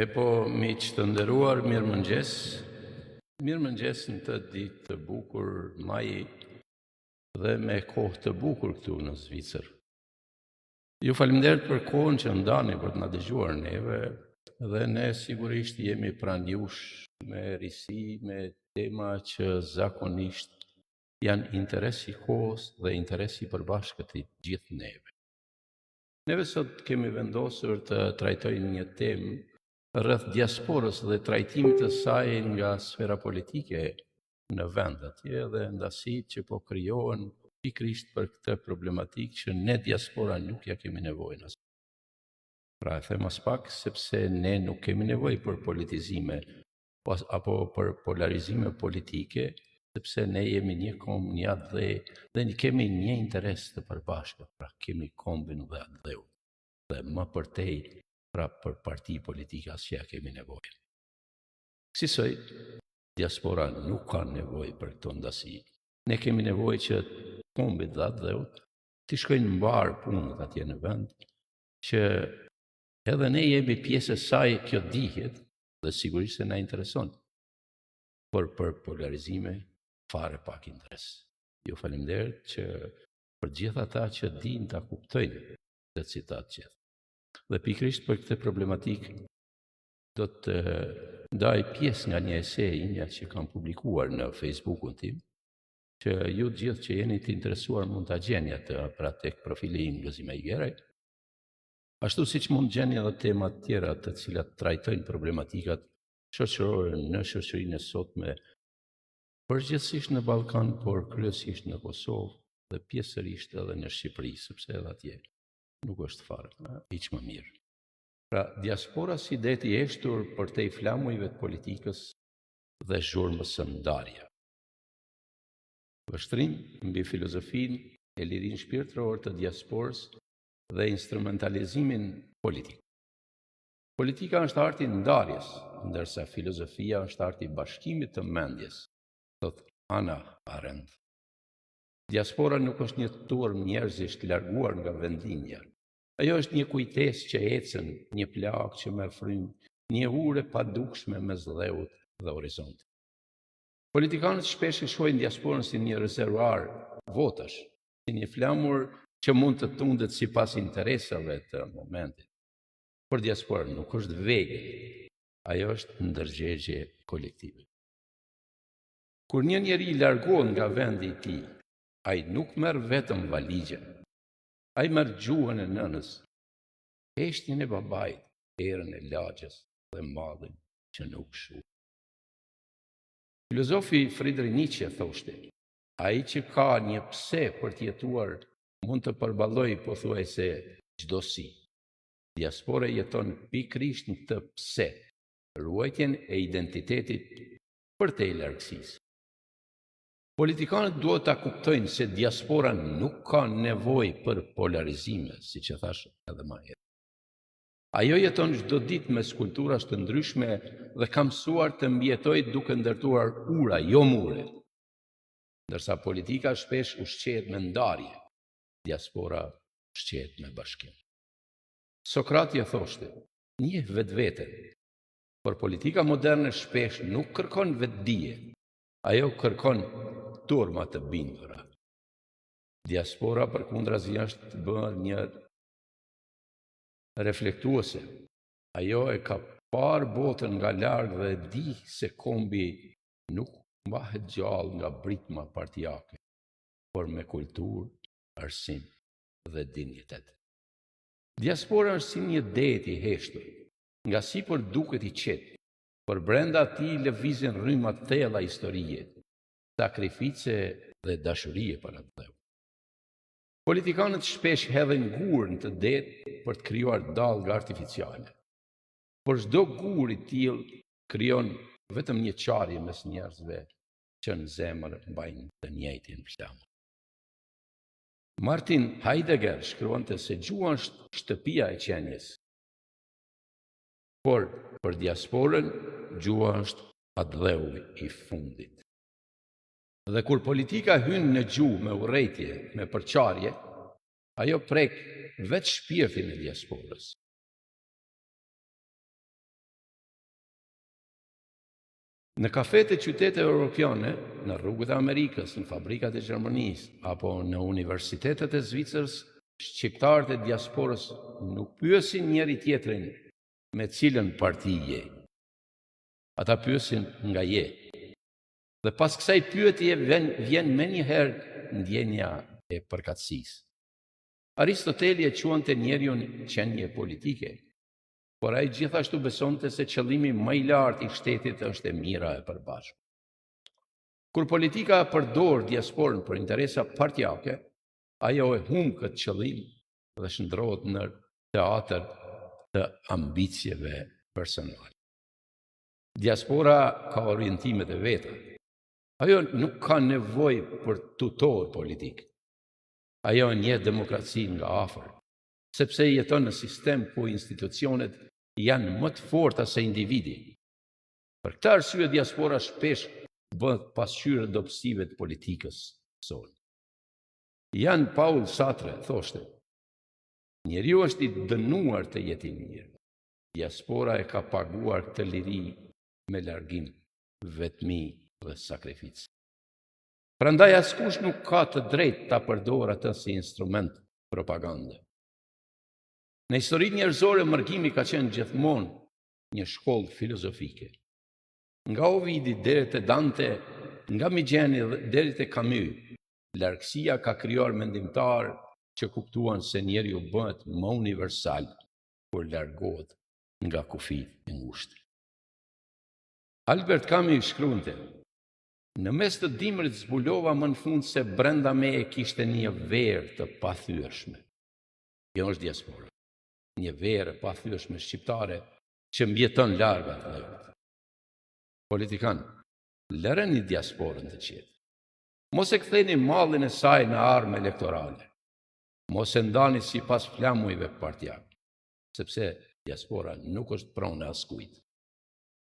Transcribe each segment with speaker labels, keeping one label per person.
Speaker 1: E po, miq të nderuar, mirëmëngjes. Mirëmëngjes në këtë ditë të bukur maji dhe me kohë të bukur këtu në Zvicër. Ju faleminderit për kohën që ndani për të na dëgjuar neve dhe ne sigurisht jemi pranë jush me risi, me tema që zakonisht janë interes i kohës dhe interes i përbashkët i gjithë neve. Neve sot kemi vendosur të trajtojmë një temë rreth diasporës dhe trajtimit të saj nga sfera politike në vend atje dhe ndasitë që po krijohen pikërisht për këtë problematikë që ne diaspora nuk ja kemi nevojën as. Pra e them aspak sepse ne nuk kemi nevojë për politizime apo për polarizime politike, sepse ne jemi një komb, një atdhe dhe kemi një interes të përbashkët, pra kemi kombin dhe atdheun. Dhe më përtej, pra për parti politike as që ja kemi nevojë. Kësisoj, diaspora nuk ka nevojë për këto ndasi. Ne kemi nevojë që kombit dhe atdheut t'i shkojnë mbarë punët atje në vend, që edhe ne jemi pjesë e saj, kjo dihet dhe sigurisht se na intereson. Por për polarizime fare pak interes. Ju faleminderit që për gjithë ata që dinë ta kuptojnë këtë citat që. Dhe pikërisht për këtë problematikë do të ndaj pjesë nga një ese imja që kam publikuar në Facebookun tim, që ju të gjithë që jeni të interesuar mund ta gjeni atë pra tek profili im Gëzim Ajgeraj. Ashtu siç mund të gjeni edhe tema të tjera të cilat trajtojnë problematikat shoqërore në shoqërinë e sotme, përgjithsisht në Ballkan, por kryesisht në Kosovë dhe pjesërisht edhe në Shqipëri, sepse edhe atje nuk është fare hiç më mirë. Pra, diaspora si det i heshtur përtej flamujve të politikës dhe zhurmës së ndarjeve. Vështrim mbi filozofinë e lirinë shpirtërore të diasporës dhe instrumentalizimin politik. Politika është arti i ndarjes, ndërsa filozofia është arti i bashkimit të mendjes, thotë Hannah Arendt. Diaspora nuk është një turmë njerëzish të larguar nga vendlindja. Ajo është një kujtesë që ecën, një plagë që merr frymë, një urë e padukshme mes dheut dhe horizontit. Politikanët shpesh e shohin diasporën si një rezervuar votash, si një flamur që mund të tundet sipas interesave të momentit. Por diaspora nuk është vegël, ajo është ndërgjegje kolektive. Kur një njeri largohet nga vendi i tij, ai nuk merr vetëm valixhen. Ai merr gjuhën e nënës, heshtjen e babait, erën e lagjes dhe mallin që nuk shuhet. Filozofi Friedrich Nietzsche thoshte, ai që ka një pse për të jetuar mund të përballojë pothuajse çdo si. Diaspora jeton pikërisht në këtë pse, ruajtjen e identitetit përtej largësisë. Politikanët duhet ta kuptojnë se diaspora nuk ka nevojë për polarizime, siç e thashë edhe më herët. Ajo jeton çdo ditë mes kulturash të ndryshme dhe ka mësuar të mbijetojë duke ndërtuar ura, jo mure. Ndërsa politika shpesh ushqehet me ndarje, diaspora ushqehet me bashkim. Sokrati e thoshte, njih vetveten, por politika moderne shpesh nuk kërkon vetëdije, ajo kërkon turma të bindura. Diaspora përkundrazi është bërë një reflektuese. Ajo e ka parë botën nga larg dhe di se kombi nuk mbahet gjallë nga britma partiake, por me kulturë, arsim dhe dinjitet. Diaspora është si një det i heshtur, nga sipër duket i qetë, por brenda tij lëvizin rryma të thella historie, sakrifice dhe dashurie për atdheun. Politikanët shpesh hedhin gurë në këtë det për të krijuar dallga artificiale. Por çdo gur i tillë krijon vetëm një çarje mes njerëzve që në zemër mbajnë të njëjtin flamur. Martin Heidegger shkruante se gjuha është shtëpia e qenies. Por për diasporën, gjuha është atdheu i fundit. Dhe kur politika hyn në gjuhë me urrejtje, me përçarje, ajo prek vetë shpirtin e diasporës. Në kafetë e qyteteve europiane, në rrugët e Amerikës, në fabrikat e Gjermanisë apo në universitetet e Zvicrës, shqiptarët e diasporës nuk pyesin njëri tjetrin me cilën parti je. Ata pyesin nga je. Dhe pas kësaj pyetje vjen, vjen menjëherë ndjenja e përkatësisë. Aristoteli e quante njeriun qenie politike, por ai gjithashtu besonte se qëllimi më i lartë i shtetit është e mira e përbashkët. Kur politika përdor diasporën për interesa partiake, ajo e humb këtë qëllim dhe shndërrohet në teatër të ambicieve personale. Diaspora ka orientimet e veta. Ajo nuk ka nevojë për tutor politik. Ajo e njeh demokracinë nga afër, sepse jeton në sistem ku institucionet janë më të forta se individi. Për këtë arsye diaspora shpesh bëhet pasqyrë e dobësive të politikës sonë. Jean Paul Sartre thoshte: Njeriu është i dënuar të jetë i lirë. Diaspora e ka paguar këtë liri me largim, vetmi dhe sakrificë. Prandaj askush nuk ka të drejtë ta përdorë atë si instrument propagande. Në historinë njerëzore mërgimi ka qenë gjithmonë një shkollë filozofike. Nga Ovidi deri te Dante, nga Migjeni deri te Camus, largësia ka krijuar mendimtarë që kuptuan se njeriu bëhet më universal kur largohet nga kufijtë e ngushtë. Albert Camus shkruante, Në mes të dimrit zbulova më në fund se brenda meje kishte një verë të pathyeshme. Kjo është diaspora. Një verë e pathyeshme shqiptare që mbijeton larg atdheut. Politikanë, lëreni diasporën të qetë. Mos e ktheni mallin e saj në armë elektorale. Mos e ndani sipas flamujve partiakë, sepse diaspora nuk është pronë e askujt.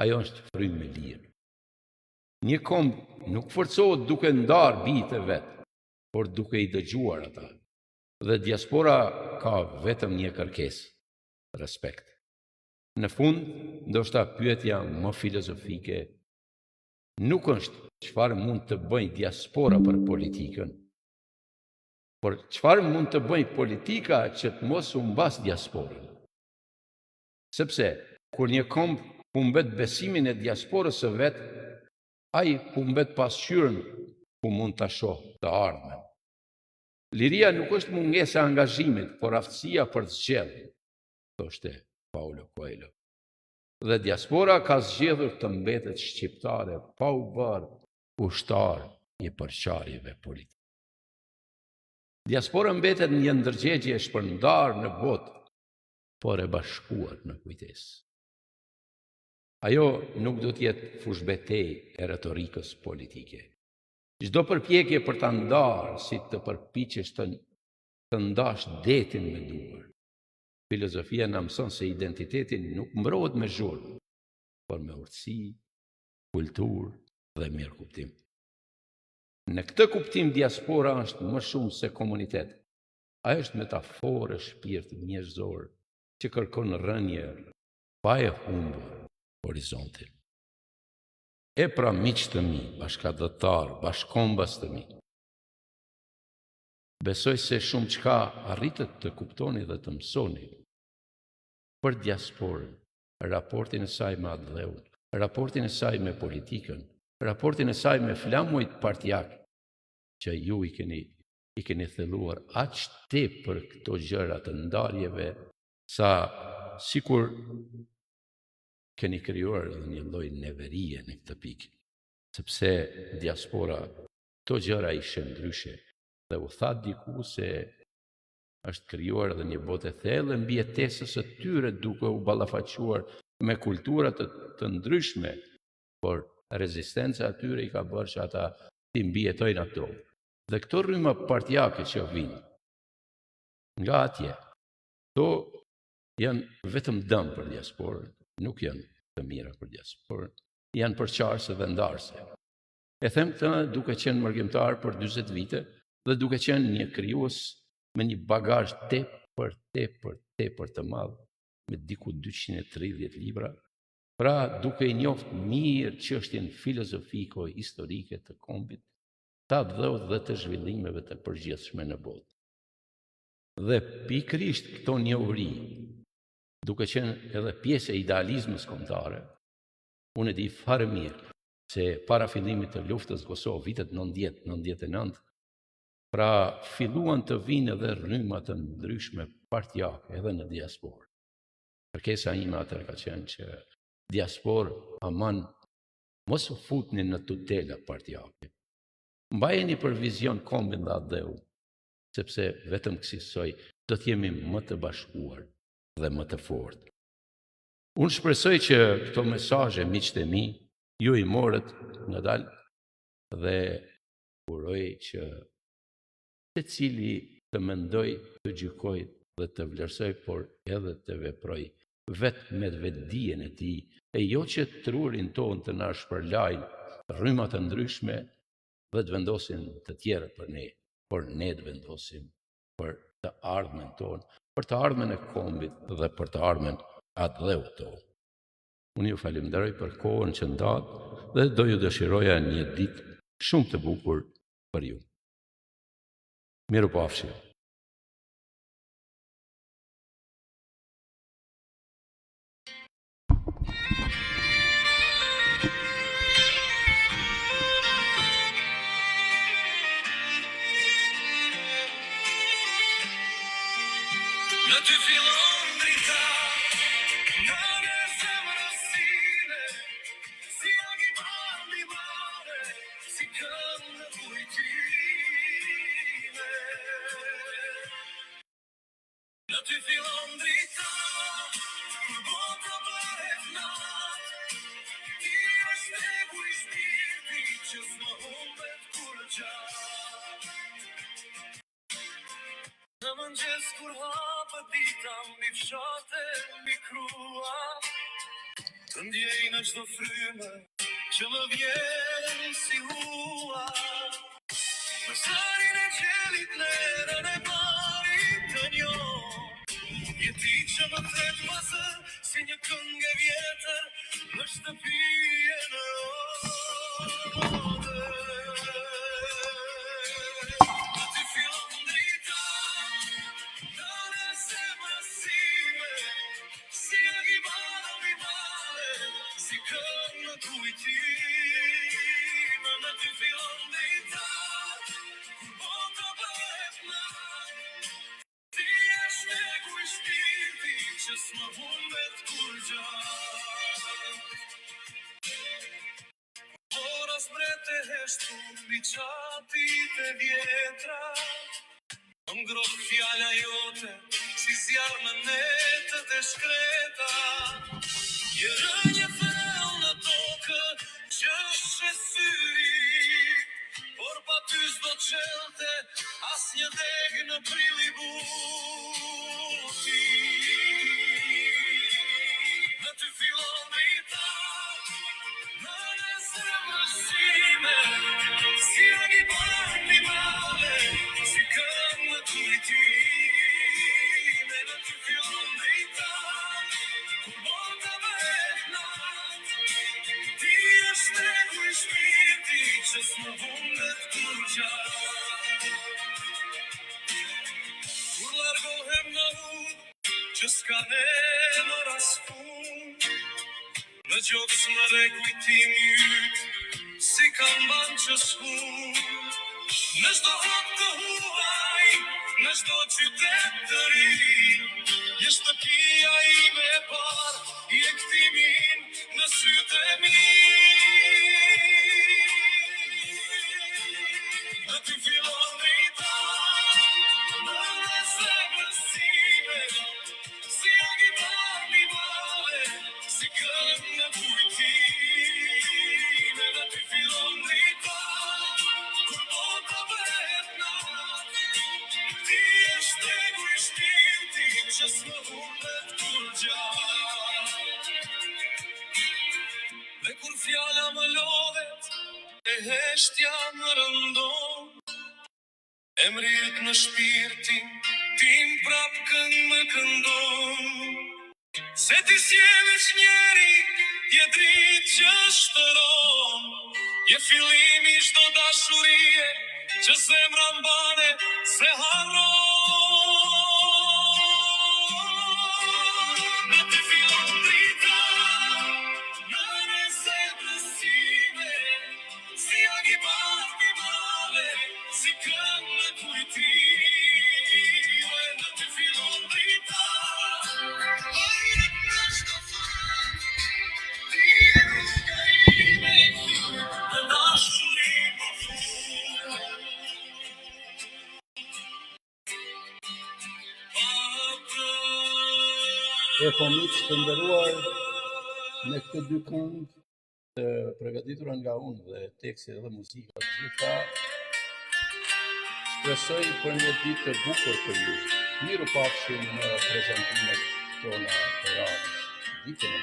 Speaker 1: Ajo është frymë e lirë. Një komb nuk forcohet duke ndarë bijtë e vet, por duke i dëgjuar ata. Dhe diaspora ka vetëm një kërkesë, respekt. Në fund, ndoshta pyetja më filozofike nuk është çfarë mund të bëjë diaspora për politikën, por çfarë mund të bëjë politika që të mos humbasë diasporën. Sepse, kur një komb humbet besimin e diasporës së vet, ai humbet pasqyrën ku mund ta shohë të ardhmen. Liria nuk është mungesa e angazhimit, por aftësia për të zgjedhur, thoshte Paulo Coelho. Dhe diaspora ka zgjedhur të mbetet shqiptare pa u bërë ushtar i përçarjeve politike. Diaspora mbetet një ndërgjegje e shpërndarë në botë, por e bashkuar në kujtesë. Ajo nuk do të jetë fushëbetejë e retorikës politike. Çdo përpjekje për ta ndarë, si të përpiqesh të të ndash detin me duar. Filozofia na mëson se identiteti nuk mbrohet me zhurmë, por me urtësi, kulturë dhe mirëkuptim. Në këtë kuptim diaspora është më shumë se komunitet. Ajo është metaforë e shpirtit njerëzor që kërkon rrënjë pa e humbur horizontin. E pra miq të mi, bashkatdhetarë, bashkëkombas të mi, besoj se shumëçka arritët të kuptoni dhe të mësoni për diasporën, raportin e saj me atdheun, raportin e saj me politikën, raportin e saj me flamujt partiakë, që ju i keni i keni thelluar aq tepër këto gjëra të ndarjeve sa sikur keni krijuar edhe një lloj neverie në këtë pikë, sepse diaspora këto gjëra i sheh ndryshe dhe u tha diku se është krijuar edhe një botë e thellë e mbijetesës së tyre duke u ballafaquar me kultura të, të ndryshme, por rezistenca e tyre i ka bërë që ata t'i mbijetojnë ato. Dhe këto rryma partiake që vijnë nga atje, këto janë vetëm dëm për diasporën, nuk janë të mira për diasporën, janë përçarëse dhe ndarëse. E them këtë duke qenë mërgimtar për 40 vite dhe duke qenë një krijues me një bagazh tepër, tepër, tepër të madh, me diku 230 libra, pra duke i njoft mirë çështjen filozofiko-historike të kombit, të atdheut dhe të zhvillimeve të përgjithshme në botë. Dhe pikërisht këto njohuri, duke qenë edhe pjesë e idealizmës kombëtare, unë e di fare mirë se para fillimit të luftës në Kosovë, vitet 90, 99, pra filluan të vijnë edhe rryma të ndryshme partiake edhe në diasporë. Kërkesa ime atëherë ka qenë që diasporë aman mos u futni në tutela partiake. Mbajeni për vizion kombin dhe atdheun, sepse vetëm kësisoj do të jemi më të bashkuar dhe më të fortë. Unë shpresoj që këto mesazhe miqtë e mi ju i morët ngadalë dhe uroj që secili të mendojë, të gjykojë dhe të vlerësojë, por edhe të veprojë vetë me vetëdijen e tij, e jo që trurin tonë të na shpërlajnë rryma të ndryshme dhe të vendosin të tjerët për ne, por ne të vendosim për të ardhmen tonë, për të ardhmen e kombit dhe për të ardhmen e atdheut tonë. Unë ju falenderoj për kohën që ndatë dhe do ju dëshiroja një ditë shumë të bukur për ju. Mirupafshim.
Speaker 2: Në ty fillon drita, nënë e zemrës sime, si agi mbi mare, si këngë në kujtime. Në ty fillon drita, kur bota bëhet natë, ti je shtegu i shpirtit që s'më humbet kurrë gjatë. Në mëngjes kur hapet dita mbi fshate, mbi krua, të ndjej në çdo frymë që më vjen si hua. Në zërin e gjelit, në erën e malit. s'më humbet kurgja. Bora zbret e heshtur mbi çatitë e vjetra, Më ngroh fjala jote si zjarr në netët e shkreta. Një rënjë thellë në tokë që sheh syri, por pa ty s'do çelte asnjë degë në prill i buti. Në ty fillon drita, në në zemrës sime, si agi bark i male, si këngë në kujtime. Në ty fillon drita, kur bota bëhet natë, ti je shtegu i shpirtit që s'më humbet kurrë. Kur largohem në udhë që s'ka emër as fund, në gjoks më rre kujtimi yt, si kamban që s'hum. Në çdo hap të huaj, në çdo qytet të ri, je shtëpia ime e parë, je kthimi im në sytë e mi. Në ty fillon drita, në zemrën sime, si agi mali male, si këngë në kujtime. Në ty fillon drita, kur bota bëhet natë, ti je shtegu i shpirtit që s'më humbet kurrë. Dhe kur fjala më lodhet, e heshtja më rëndon, emri yt në shpirtin tim prap këngë më këndon. Se ti s'je veç njeri, je dritë që shtëron, je fillimi i çdo dashurie që zemra mbane se harron. Në ty fillon drita, në në zemrës sime, si agi bardh i male, si këngë në kujtime. Në ty fillon drita, ëjët në çdo fat, ti je rruga ime e kthyer në dashuri pa fund.
Speaker 1: E po miq të nderuar, me këto dy këngë të përgatitura nga unë dhe teksti dhe muzika të gjitha, shpresoj për një ditë të bukur për ju. Mirupafshim në prezantimet tona të radhës. Ditën e